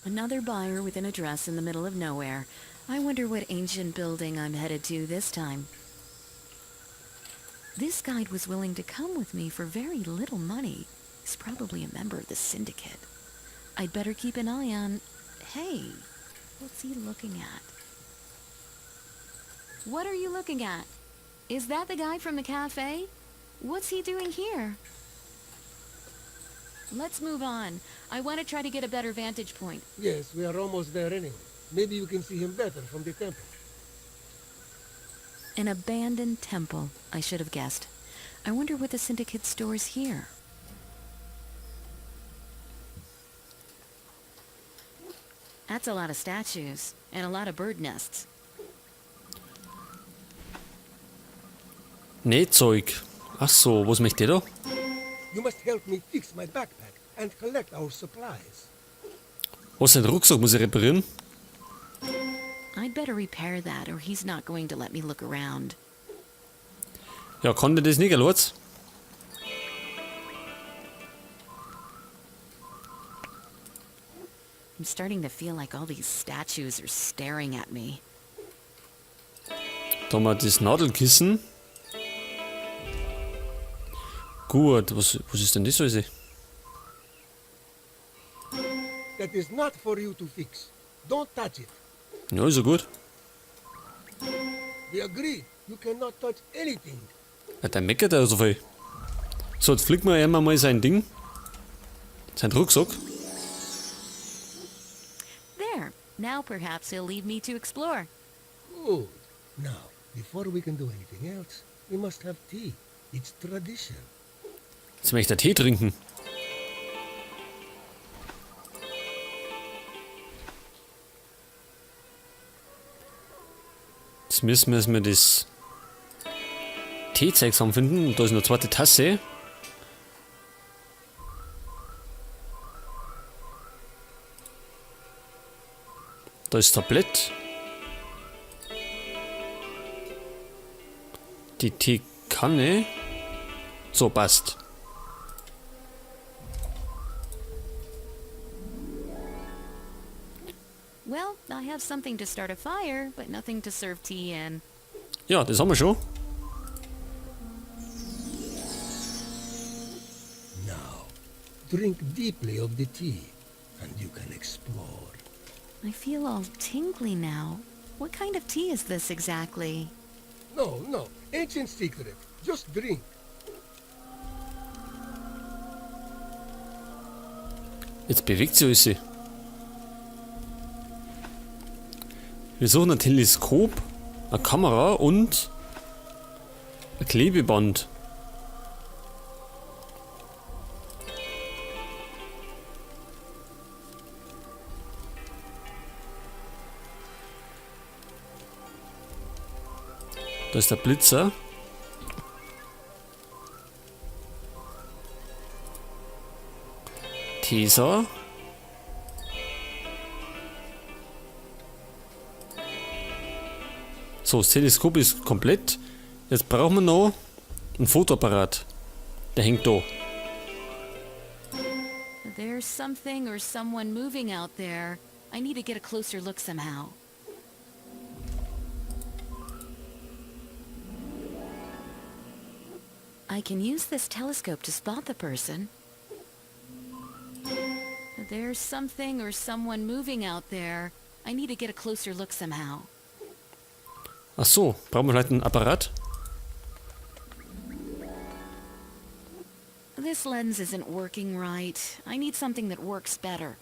Another buyer with an address in the middle of nowhere. I wonder what ancient building I'm headed to this time. This guide was willing to come with me for very little money. He's probably a member of the syndicate. I'd better keep an eye on... Hey, what's he looking at? What are you looking at? Is that the guy from the cafe? What's he doing here? Let's move on. I want to try to get a better vantage point. Yes, we are almost there anyway. Maybe you can see him better from the temple. An abandoned temple, I should have guessed. I wonder what the syndicate stores here. That's a lot of statues, and a lot of bird nests. Nähzeug. Ach so, was möchte der da? You must help me fix my backpack and collect our supplies. Was, sein Rucksack muss ich reparieren? I'd better repair that, or he's not going to let me look around. Ja, kann der das nicht, allein? I'm starting to feel like all these statues are staring at me. Da haben wir das Nadelkissen. Gut, was ist denn das alles? That is not for you to fix. Don't touch it. Ja, ist ja gut. We agreed. You cannot touch anything. Ja, der meckert ja so viel. So, jetzt flicken wir einmal mal sein Ding. Sein Rucksack. There. Now perhaps he'll leave me to explore. Good. Now, before we can do anything else, we must have tea. It's tradition. Jetzt möchte er Tee trinken. Jetzt müssen wir erstmal das Teezeug zusammenfinden. Und da ist eine zweite Tasse. Da ist das Tablett. Die Teekanne. So, passt. Well, I have something to start a fire, but nothing to serve tea in. Ja, das haben wir schon. Now, drink deeply of the tea, and you can explore. I feel all tingly now. What kind of tea is this exactly? No, no, ancient secret. Just drink. Jetzt bewegt sich alles. Wir suchen ein Teleskop, eine Kamera und ein Klebeband. Da ist der Blitzer. Tesa. So, das Teleskop ist komplett. Jetzt brauchen wir noch einen Fotoapparat. Der hängt da. There's something or someone moving out there. I need to get a closer look somehow. I can use this telescope to spot the person. There's something or someone moving out there. I need to get a closer look somehow. Ach so, brauchen wir vielleicht einen Apparat? This lens isn't working right. I need something that works better.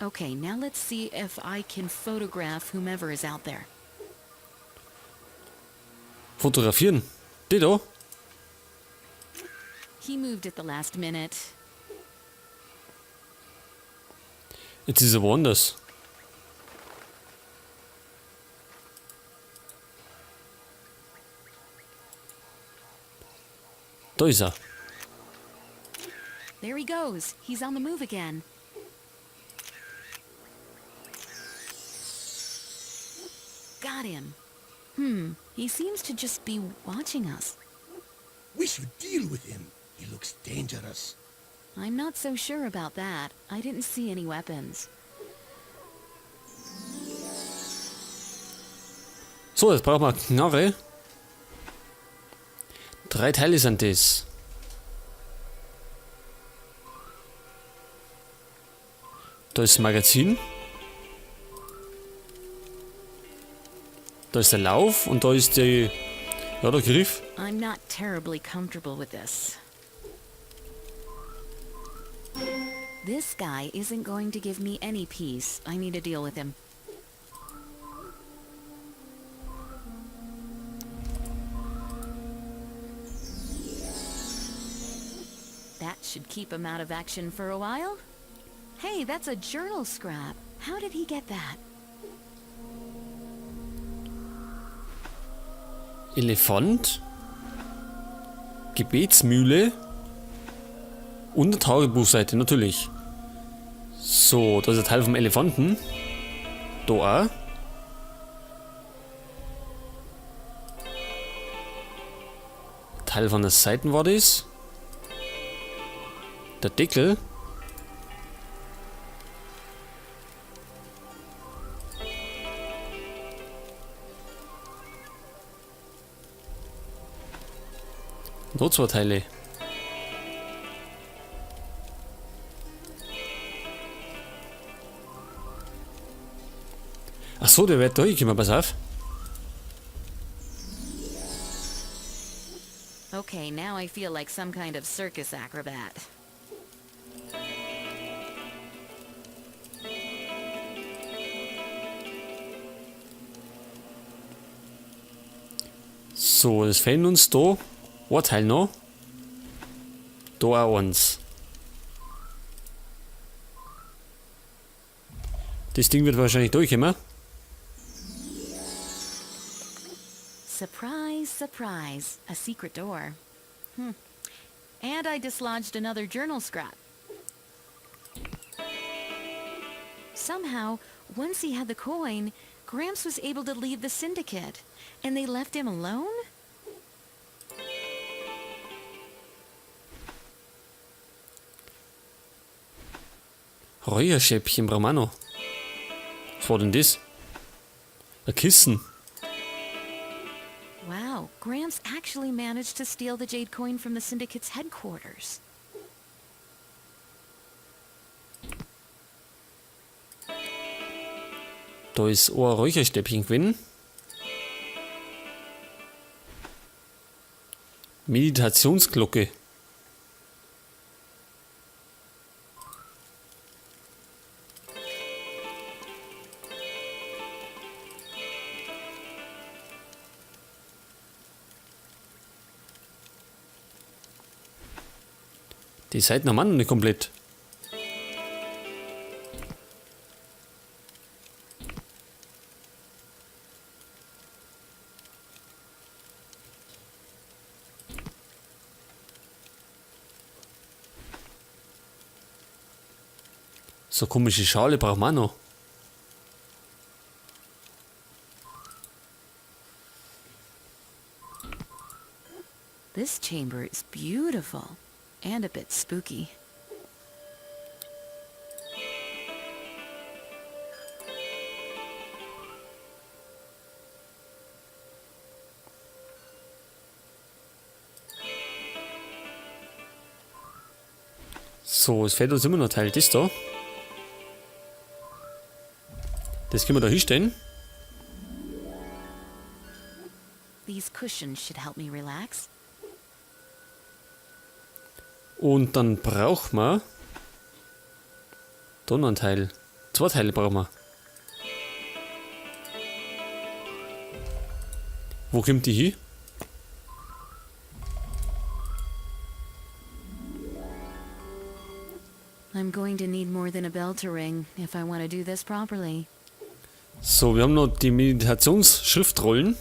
Okay, now let's see if I can photograph whomever is out there. Fotografieren? Die da? He moved at the last minute. Jetzt ist er woanders. Da ist er. There he goes. He's on the move again. Got him. He seems to just be watching us. We should deal with him. He looks dangerous. I'm not so sure about that. I didn't see any weapons. So, jetzt brauchen wir Knarre. 3 Teile sind das. Da ist das Magazin. Da ist der Lauf und da ist die, ja, der Griff. I'm not terribly comfortable with this. This guy isn't going to give me any peace. I need to deal with him. That should keep him out of action for a while. Hey, that's a journal scrap. How did he get that? Elefant, Gebetsmühle und eine Tagebuchseite, natürlich. So, das ist ein Teil vom Elefanten. Da auch. Teil von der Seiten war das. Der Deckel. Noch 2 Teile. Ach so, der wird da hingekommen, pass auf. Okay, now I feel like some kind of circus acrobat. So, das fehlen uns da ein Teil noch. Da auch eins. Das Ding wird wahrscheinlich durchkommen. Surprise, surprise. A secret door. And I dislodged another journal scrap. Somehow, once he had the coin, Gramps was able to leave the syndicate. And they left him alone? Räucherschäppchen brauchen wir auch noch. Was war denn das? Ein Kissen. Wow, Gramps actually managed to steal the jade coin from the syndicate's headquarters. Da ist ein Räucherstäbchen gewesen. Meditationsglocke. Die Seiten haben wir noch nicht komplett. So komische Schale brauchen wir auch noch. This chamber is beautiful and a bit spooky. So, es fehlt uns immer noch Teil. Das da. Das können wir da hinstellen. These cushions should help me relax. Und dann brauchen wir da noch ein Teil. 2 Teile brauchen wir. Wo kommt die hin? I'm going to need more than a bell to ring if I want to do this properly. So, wir haben noch die Meditationsschriftrollen.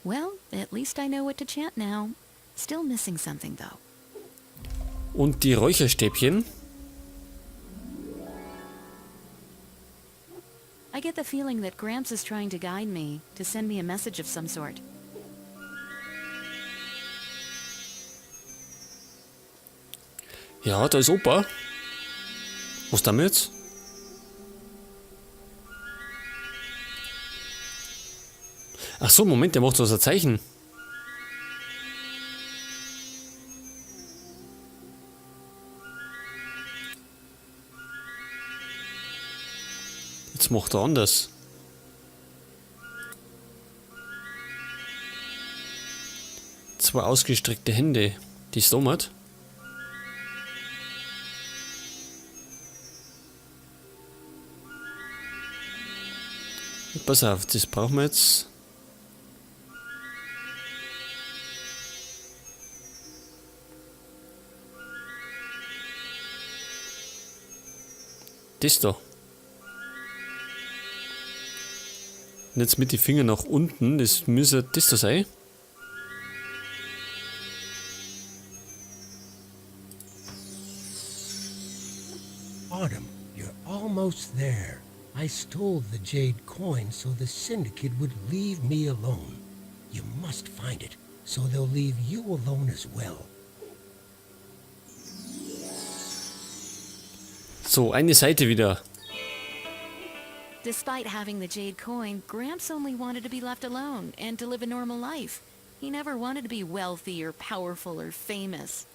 Well, at least I know what to chant now. Still missing something though. Und die Räucherstäbchen. I get the feeling that Gramps is trying to guide me, to send me a message of some sort. Ja, da ist Opa. Was damit? Ach so, Moment, der macht so ein Zeichen. Jetzt macht er anders. Zwei ausgestreckte Hände. Die ist damit. Pass auf, das brauchen wir jetzt. Das da. Und jetzt mit den Fingern nach unten, das müsste das da sein. Autumn, you're almost there. I stole the jade coin so the syndicate would leave me alone. You must find it, so they'll leave you alone as well. So, eine Seite wieder. Despite having the jade coin, Gramps only wanted to be left alone and to live a normal life. He never wanted to be wealthy or powerful or famous.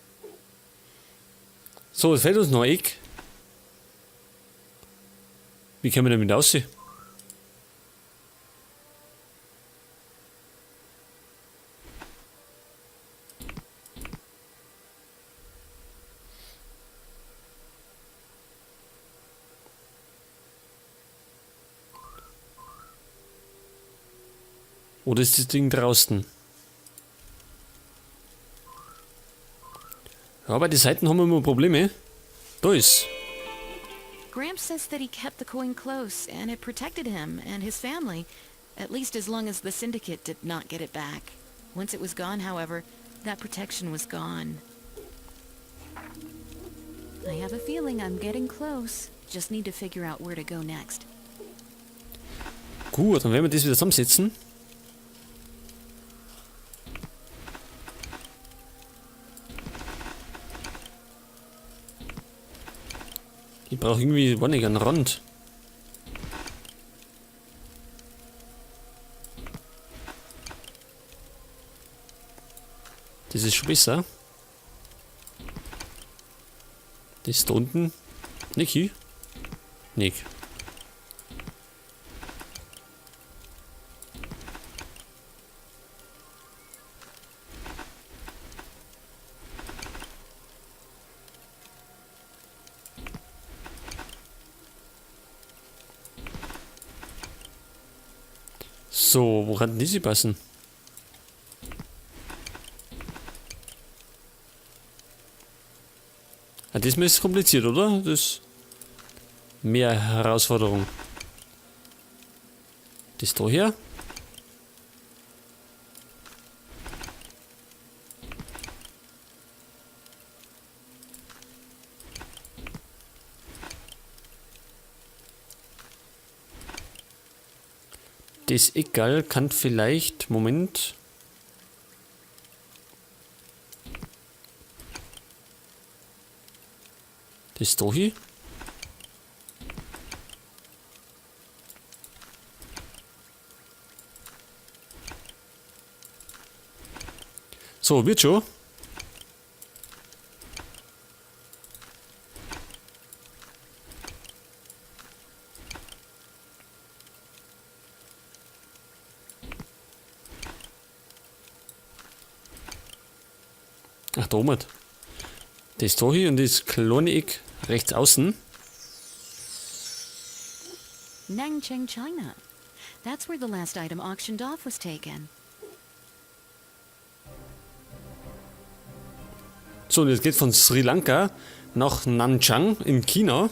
So, es fehlt uns noch ein Eck. Wie kommen wir damit raus? Oder ist das Ding draußen? Ja, bei den Seiten haben wir immer Probleme. Da ist. Gramps says that he kept the coin close and it protected him and his family, at least as long as the syndicate did not get it back. Once it was gone, however, that protection was gone. I have a feeling I'm getting close. Just need to figure out where to go next. Gut, dann werden wir das wieder zusammensetzen. Ich brauche irgendwie, weiß nicht, einen Rand. Das ist schon besser. Das ist da unten. Niki? Nick. So, wo kann denn diese passen? Ah, das ist kompliziert, oder? Das ist mehr Herausforderung. Das da hier? Das ist egal, kann vielleicht... Moment. Das da hier? So, wird schon. Ach, da oben. Das da hier und das kleine Eck rechts außen. Nanchang, China. That's where the last item auctioned off was taken. So, und jetzt geht von Sri Lanka nach Nanchang in China.